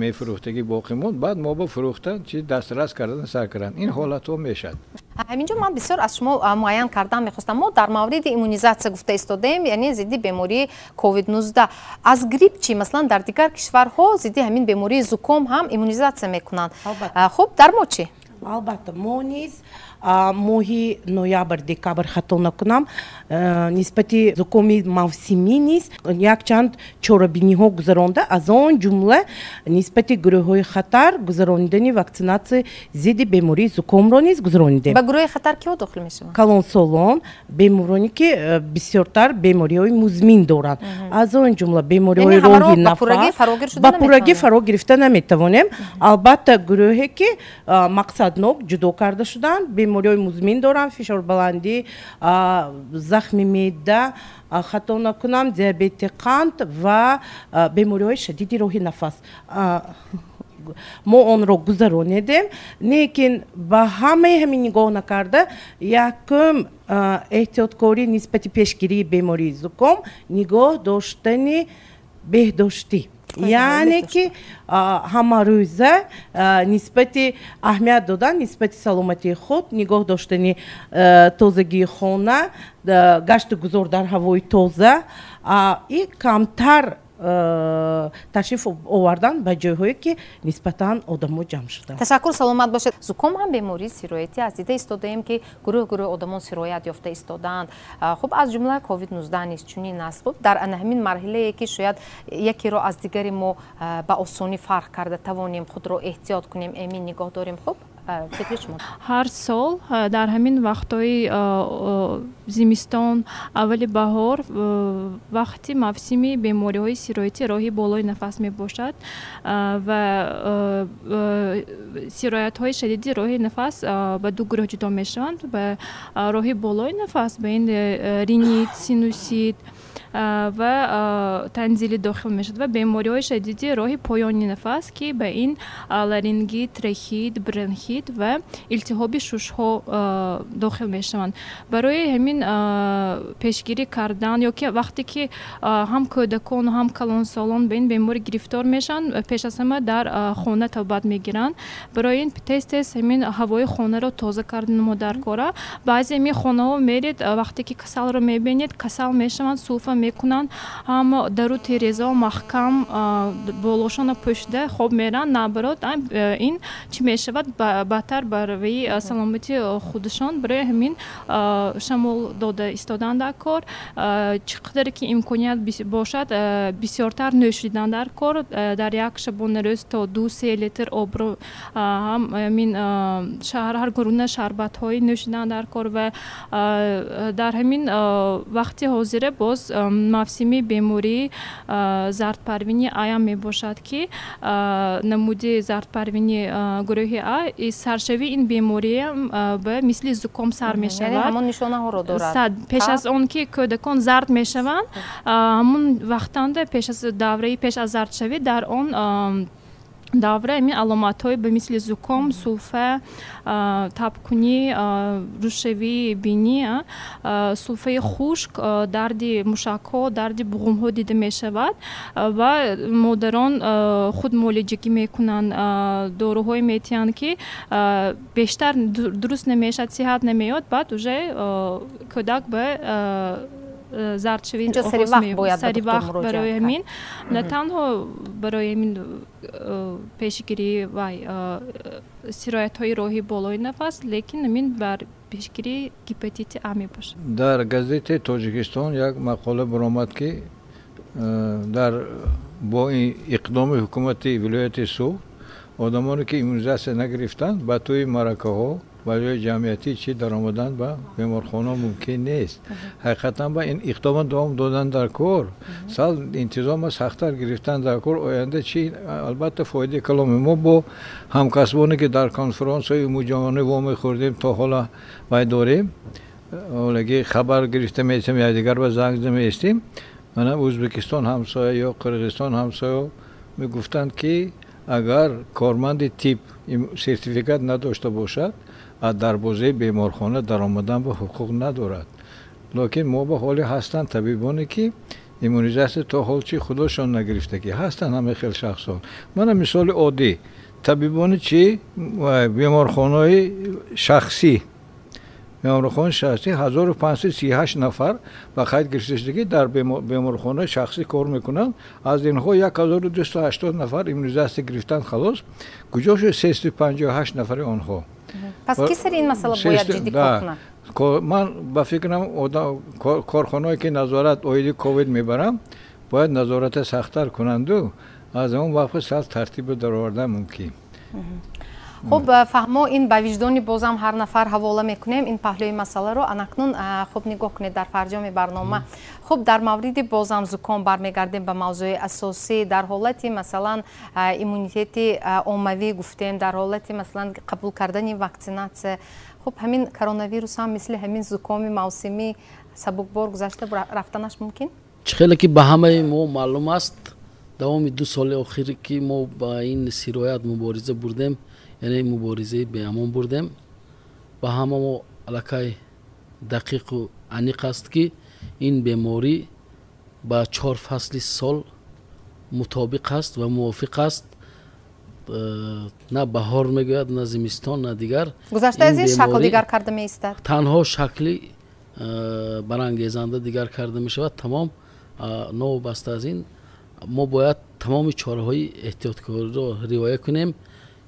мефурӯхтагӣ боқӣ монд, баъд мо ба фурӯхтан чи дастрас кардан сар карданд. Ин ҳолатҳо мешавад. Ҳаминҷо ман бисёр аз шумо муайян кардан мехостам. Мо дар мавриди иммунизатсия гуфта истодаем, яъне зидди бемории ковид-19. Аз грипп чӣ? Масалан, дар дигар кишварҳо зидди ҳамин бемории зуком ҳам иммунизатсия мекунанд. Хуб, дар мо чӣ? Албатта, мо низ моҳи ноябр, декабр, хато накунам, нисбати зукоми мавсимӣ низ якчанд чорабиниҳо гузаронда, аз он ҷумла нисбати гурӯҳҳои хатар гузаронидани ваксинатсияи зидди бемории зукомро низ гузаронидем. Ба гурӯҳи хатар киҳо дохил мешаванд? Калонсолон, бемороне ки бисёртар бемориҳои музмин доранд, аз он ҷумла бемориҳои роҳи нафас. Ба пуррагӣ фаро гирифта наметавонем. Албатта, гурӯҳе ки мақсаднок ҷудо карда шуданд, бемориҳои музмин доранд, фишорбаландӣ, захми меъда, хато накунам, диабети қанд ва бемориҳои шадиди роҳи нафас. Мо онро гузаронидем, лекин ба ҳамаи ҳамин нигоҳ накарда, якум эҳтиёткорӣ нисбати пешгирии бемории зуком нигоҳ доштани беҳдоштӣ, яъне ки ҳамарӯза нисбати аҳамият додан нисбати саломатии худ, нигоҳ доштани тозагии хона, гашту гузор дар ҳавои тоза и камтар ташриф овардан ба ҷойҳое ки нисбатан одамо ҷамъ шуданд. Ташаккур, саломат бошед. Зуком ҳам бемории сироятӣ аст. Дида истодаем, ки гурӯҳ гурӯҳ одамон сироят ёфта истодаанд. Хуб, аз ҷумла ковид-19 низ чунин аст. Хуб, дар ана ҳамин марҳилае ки шояд якеро аз дигари мо ба осонӣ фарқ карда тавонем, худро эҳтиёт кунем, эмин нигоҳ дорем, хуб, Фикри шумо? Ҳар сол дар ҳамин вақтҳои зимистон, аввали баҳор, вақти мавсими бемориҳои сироятӣ роҳи болои нафас мебошад ва сироятҳои шадиди роҳи нафас ба ду гурӯҳ ҷудо мешаванд. Ба роҳи болои нафас ба ин ринит, синусит ва танзилит дохил мешавад ва бемориҳои шадиди роҳи поёни нафас, ки ба ин ларингит, трахеит, бронхит ва илтиҳоби шушҳо дохил мешаванд. Барои ҳамин пешгирӣ кардан ё ки вақте ки ҳам кӯдакону ҳам калонсолон ба ин беморӣ гирифтор мешаванд, пеш аз ҳама дар хона табобат мегиранд. Барои ин тез тез ҳамин ҳавои хонаро тоза кардан мо дар кора. Баъзе ҳамин хонаҳо меред, вақте ки касалро мебинед, касал мешаванд, сулфа мекунанд, ҳама дару терезао маҳкам болошона пӯшида хоб меранд. Наоборот, ин чӣ мешавад, бадтар барои саломатии худашон. Барои ҳамин шамол дода истодан дар кор, чӣ қадаре ки имконият бошад, бисёртар нӯшидан дар кор, дар як шабонарӯз то 2-3 литр обро, ҳам ҳамин ҳар гуна шарбатҳои нӯшидан дар кор. Ва дар ҳамин вақти ҳозира боз мавсими бемории зардпарвини Аям мебошад, ки намуди зардпарвини гурӯҳи А саршавии ин бемориам ба мисли зуком сар мешавад. Ҳамон нишонаҳоро дорад. Пеш аз он ки кӯдакон зард мешаванд, ҳамон вақтанда пеш аз давраи пеш аз зардшавӣ дар он давра ҳамин аломатҳои ба мисли зуком, сулфа, табкунӣ, рӯшавии бинӣ, сулфаи хушк, дарди мушакҳо, дарди буғумҳо дида мешавад ва модарон худ муолиҷагӣ мекунанд, доруҳое метиҳанд, ки бештар дуруст намешавад, сиҳат намеёд. Баъд уже кӯдак ба зардшавӣ сари вақт. Барои ҳамин на танҳо барои ҳамин пешгирии вай сироятҳои роҳи болои нафас, лекин ҳамин бар пешгирии гепатити А мебошад. Дар газетаи Тоҷикистон як мақола баромад, ки дар бо иқдоми ҳукумати вилояти Суғд одамоне ки иммунизатсия нагирифтанд, ба тӯи маъракаҳо ба ҷои ҷамъиятӣ чӣ даромадан ба беморхона мумкин нест. Ҳақиқатан ба ин иқдома давом додан дар кор, сал интизома сахттар гирифтан дар кор, оянда чӣ албатта фоидаи каломи мо бо ҳамкасбоне ки дар конференсияи умумиҷаҳонӣ вомехӯрдем, то ҳола вай дорем, олаги хабар гирифта меистем, якдигар ба занг зада меистем. Мана Ӯзбекистон ҳамсоя ё Қирғизистон ҳамсоя мегуфтанд, ки агар корманди тиб сертификат надошта бошад, аз дарвозаи беморхона даромадан ба ҳуқуқ надорад. Лекин мо ба ҳоле ҳастанд табибоне, ки иммунизатсия то ҳол чи худошон нагирифтагӣ ҳастанд, ҳама хел шахсон. Мана мисоли оддӣ, табибони чи беморхонаи шахсӣ, беморхонаи шахсӣ 1538 нафар ба қайд гирифта шудагӣ дар беморхонаи шахсӣ кор мекунанд. Аз инҳо 1280 нафар иммунизатсия гирифтанд, халос. Куҷо шуд 358 нафари онҳо? Пас ки сари ин масъала бояд ҷиддӣ кор кунад? Ман ба фикрам, корхонаое ки назорат оиди ковид мебаранд, бояд назората сахттар кунанду аз он вақт сал тартибро даровардан мумкин. Хуб, фаҳмо, ин ба виҷдони бозам ҳар нафар ҳавола мекунем ин паҳлӯи масъаларо. Анакнун хуб нигоҳ кунед дар фарҷоми барнома. Хуб, дар мавриди бозам зуком бармегардем ба мавзӯи асосӣ. Дар ҳолати масалан иммунитети оммавӣ гуфтем, дар ҳолати масалан қабул кардани ваксинатсия, хуб ҳамин коронавирус ҳам мисли ҳамин зукоми мавсимӣ сабукбор гузашта рафтанаш мумкин? Чӣ хеле ки ба ҳамаи мо маълум аст, давоми 2 соли охир ки мо ба ин сироят мубориза бурдем, яъне муборизаи беамон бурдем, ба ҳама мо аллакай дақиқу аниқ аст, ки ин беморӣ ба 4 фасли сол мутобиқ аст ва мувофиқ аст. На баҳор мегӯяд, на зимистон, на дигар. Гузашта аз ин шакл дигар карда меистад, танҳо шакли барангезанда дигар карда мешавад. Тамом, новобаста аз ин мо бояд тамоми чораҳои эҳтиёткориро риоя кунем.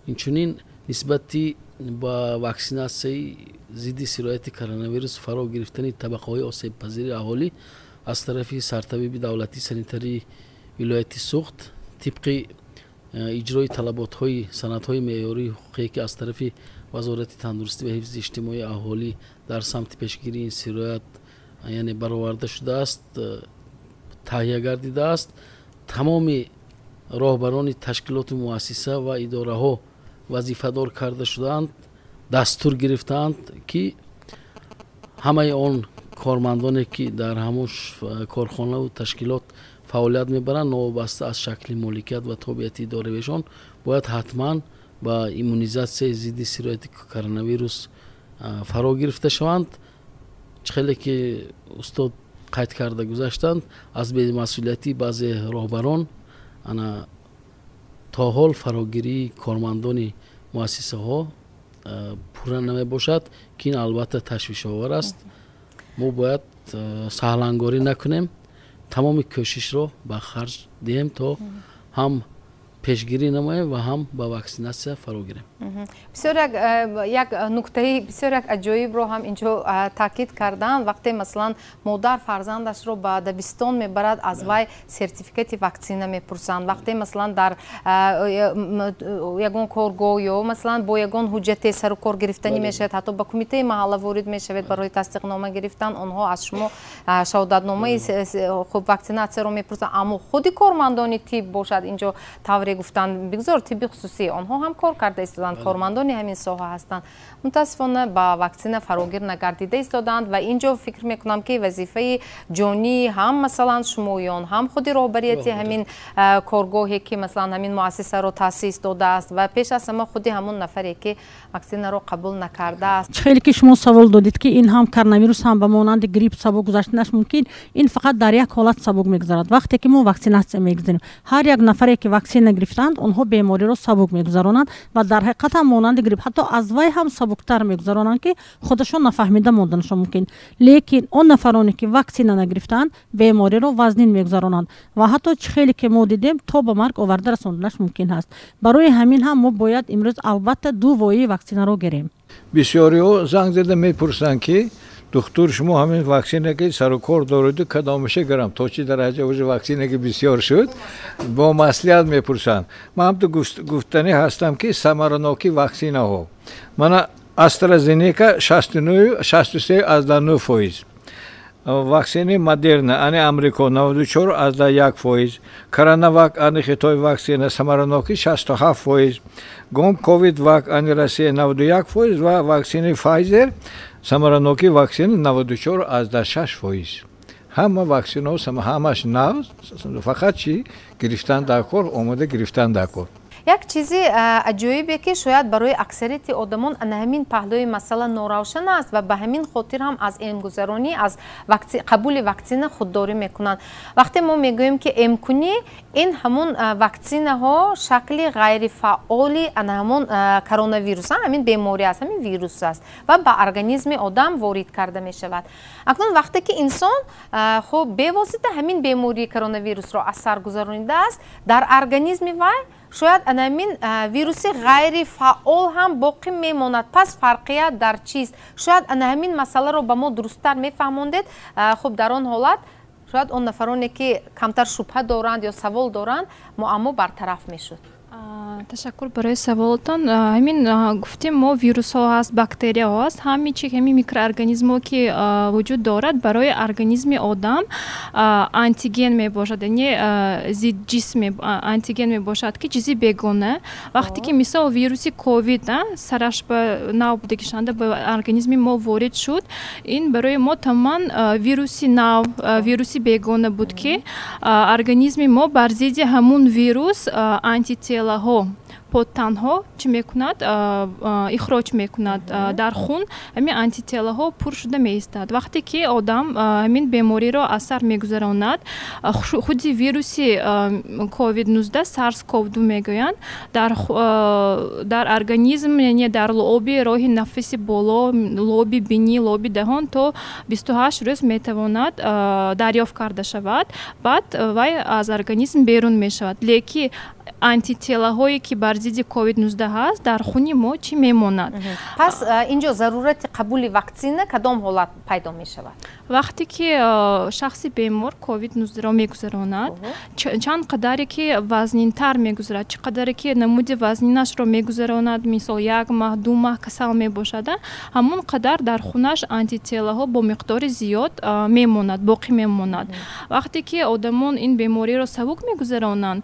Инчунин нисбати ба ваксинатсияи зидди сирояти коронавирус фаро гирифтани табақаҳои осебпазири аҳолӣ аз тарафи сартабиби давлатии санитарии вилояти Суғд тибқи иҷрои талаботҳои санадҳои меъёрии ҳуқуқие, ки аз тарафи Вазорати тандурустӣ ва ҳифзи иҷтимоии аҳолӣ дар самти пешгирии ин сироят яъне бароварда шудааст, таҳия гардидааст. Тамоми роҳбарони ташкилоту муассиса ва идораҳо вазифадор карда шудаанд, дастур гирифтаанд, ки ҳамаи он кормандоне ки дар ҳамон корхонаву ташкилот фаъолият мебаранд, новобаста аз шакли моликият ва тобеияти идоравиашон, бояд ҳатман ба иммунизатсияи зидди сирояти коронавирус фаро гирифта шаванд. Чӣ хеле ки устод қайд карда гузаштанд, аз бемасъулияти баъзе роҳбарон ана то ҳол фарогирии кормандони муассисаҳо пурра намебошад, ки ин албатта ташвишовар аст. Мо бояд саҳлангорӣ накунем, тамоми кӯшишро ба харҷ диҳем, то ҳам пешгирӣ намоем ва ҳам ба ваксинатсия фаро гирем. Бисёр як нуктаи бисёр як аҷоибро ҳам инҷо таъкид карданд. Вақте масалан модар фарзандашро ба дабистон мебарад, аз вай сертификати ваксина мепурсанд. Вақте масалан дар ягон коргоҳ ё масалан бо ягон ҳуҷҷате сару кор гирифтанӣ мешавад, ҳатто ба кумитаи маҳалла ворид мешавед барои тасдиқнома гирифтан, онҳо аз шумо шаҳодатномаи хуб ваксинатсияро мепурсанд. Аммо худи кормандони тиб бошад, инҷо тавре гуфтанд, бигзор тибби хусусӣ, онҳо ҳам кор карда истоданд, кормандони ҳамин соҳа ҳастанд, мутаассифона ба ваксина фарогир нагардида истоданд. Ва инҷо фикр мекунам, ки вазифаи ҷонии ҳам масалан шумоён, ҳам худи роҳбарияти ҳамин коргоҳе ки масалан ҳамин муассисаро таъсис додааст, ва пеш аз ҳама худи ҳамон нафаре ки ваксинаро қабул накардааст. Чӣ хеле ки шумо савол додед, ки ин ҳам коронавирус ҳам ба монанди грипп сабук гузаштанаш мумкин, ин фақат дар як ҳолат сабук мегузарад, вақте ки мо ваксинатсия мегузарем. Ҳар як нафаре ки ваксина гирифтанд, онҳо бемориро сабук мегузаронанд ва дар ҳақиқат ҳам монанди грипп, ҳатто аз вай ҳам сабуктар мегузаронанд, ки худашон нафаҳмида монданашон мумкин. Лекин он нафароне ки ваксина нагирифтанд, бемориро вазнин мегузаронанд ва ҳатто чӣ хеле ки мо дидем, то ба марг оварда расонданаш мумкин ҳаст. Барои ҳамин ҳам мо бояд имрӯз албатта ду воии ваксинаро гирем. Бисёриҳо занг зада мепурсанд, ки духтур, шумо ҳамин ваксина ки сару кор дореду, кадомаша гирам, то чӣ дараҷа уже ваксина ки бисёр шуд, бо маслиҳат мепурсанд. Ман ҳамту гуфтанӣ ҳастам, ки самараноки ваксинаҳо мана AstraZeneca 63,9%, ваксини Модерна ани Амрико 94,1%, Коронавак ани Хитой ваксина самараноки 67%, Гом Ковид вак ани Россия 91% ва ваксини Pfizer самараноки ваксина 94,6%. Ҳама ваксинаҳо ҳамаш нав, фақат чӣ гирифтан дар кор, омода гирифтан дар кор. Як чизи аҷоибе ки шояд барои аксарияти одамон ана ҳамин паҳлӯи масъала норавшан аст ва ба ҳамин хотир ҳам аз эмгузаронӣ, аз қабули ваксина худдорӣ мекунанд. Вақте мо мегӯем, ки эмкунӣ ин ҳамун ваксинаҳо шакли ғайрифаъоли ана ҳамун коронавирус, ҳамин беморӣ аст, ҳамин вирус аст ва ба организми одам ворид карда мешавад. Акнун вақте ки инсон хуб бевосита ҳамин бемории коронавирусро аз сар гузаронидааст, дар организми вай шояд анамин вируси ғайрифаъол ҳам боқӣ мемонад. Пас фарқият дар чист? Шояд ана ҳамин масъаларо ба мо дурусттар мефаҳмондед. Хуб, дар он ҳолат шояд он нафароне ки камтар шубҳа доранд ё савол доранд, муаммо бартараф мешуд. Ташаккур барои саволотон. Ҳамин гуфтем мо, вирусҳо ҳаст, бактерияҳо ҳаст, ҳами чи ҳамин микроорганизмҳо ки вуҷуд дорад, барои организми одам антиген мебошад, яъне зидҷисм антиген мебошад, ки чизи бегона. Вақте ки мисол вируси ковид сараш ба нав будагишанда ба организми мо ворид шуд, ин барои мо тамоман вируси нав, вируси бегона буд, ки организми мо бар зидди ҳамун вирус антителаҳо, подтанҳо чӣ мекунад, ихроҷ мекунад. Дар хун ҳамин антителаҳо пур шуда меистад. Вақте ки одам ҳамин бемориро аз сар мегузаронад, худи вируси ковид-19, сарс ков 2 мегӯянд, дар организм, яъне дар луоби роҳи нафаси боло, луоби бинӣ, луоби даҳон то 28 рӯз метавонад дарёфт карда шавад, баъд вай аз организм берун мешавад. Леки Антителаҳое ки бар зидди COVID-19 ҳаст, дар хуни мо чӣ мемонад. Пас инҷо зарурати қабули ваксина кадом ҳолат пайдо мешавад? Вақте ки шахси бемор COVID-19-ро мегузаронад, чанд қадаре ки вазнинтар мегузарад, чӣ қадаре ки намуди вазнинашро мегузаронад, мисол 1 маҳ, 2 маҳ касал мебошад, ҳамон қадар дар хунаш антителаҳо бо миқдори зиёд мемонад, боқӣ мемонад. Вақте ки одамон ин бемориро сабук мегузаронанд,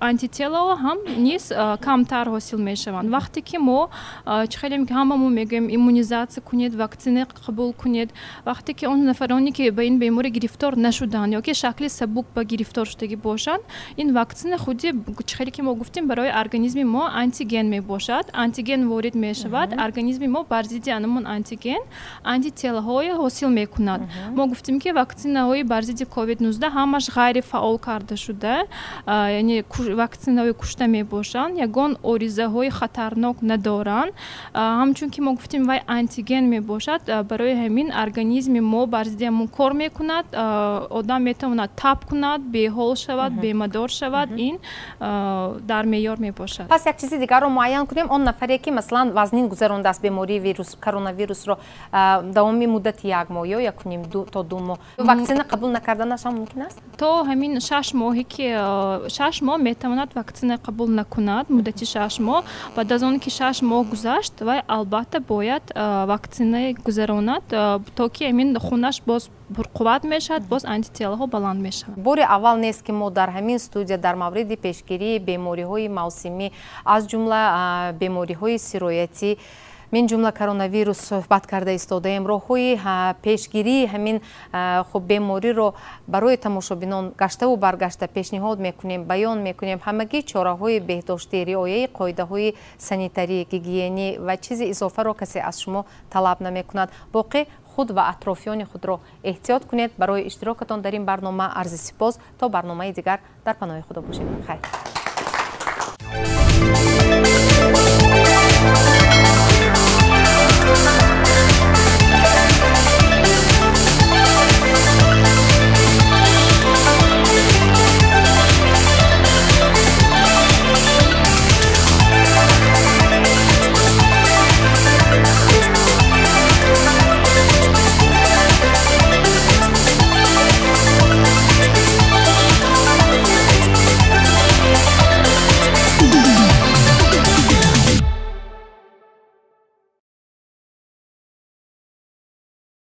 антителаҳо ҳам низ камтар ҳосил мешаванд. Вақте ки мо чӣ хеле ки ҳама мо мегӯем иммунизатсия кунед, ваксина қабул кунед, вақте ки он нафароне ки ба ин беморӣ гирифтор нашуданд ё ки шакли сабук ба гирифтор шудагӣ бошанд, ин ваксина худи чӣ хеле ки мо гуфтем барои организми мо антиген мебошад. Антиген ворид мешавад, организми мо бар зидди анамон антиген антителаҳое ҳосил мекунад. Мо гуфтем ки ваксинаҳои бар зидди COVID-19 ҳамаш ғайрифаъол карда шуда, яъне ваксинаҳои кушта мебошанд, ягон оризаҳои хатарнок надоранд. Ҳамчун ки мо гуфтем вай антиген мебошад, барои ҳамин организми мо бар зидди ҳамон кор мекунад. Одам метавонад тап кунад, беҳол шавад, бемадор шавад, ин дар меъёр мебошад. Пас як чизи дигарро муайян кунем. Он нафаре ки масалан вазнин гузарондааст бемории вирус коронавирусро давоми муддати 1 моҳ ё 1.5 то 2 моҳ, ваксина қабул накарданаш ҳам мумкин аст? То ҳамин 6 моҳе ки 6 моҳ метавонад ваксина қабул накунад, муддати 6 моҳ. Баъд аз он ки 6 моҳ гузашт, вай албатта бояд ваксина гузаронад, то ки ҳамин хунаш боз пурқувват мешавад, боз антителаҳо баланд мешаванд. Бори аввал нест ки мо дар ҳамин студия дар мавриди пешгирии бемориҳои мавсимӣ, аз ҷумла бемориҳои сироятӣ, мин ҷумла коронавирус суҳбат карда истодаем. Роҳҳои пешгирии ҳамин хуб бемориро барои тамошобинон гаштаву баргашта пешниҳод мекунем, баён мекунем. Ҳамагӣ чораҳои беҳдоштӣ, риояи қоидаҳои санитарӣ, гигиенӣ ва чизи изофаро касе аз шумо талаб намекунад. Боқӣ худ ва атрофиёни худро эҳтиёт кунед. Барои иштирокатон дар ин барнома арзи сипос. То барномаи дигар дар паноҳи Худо бошед. Хайр.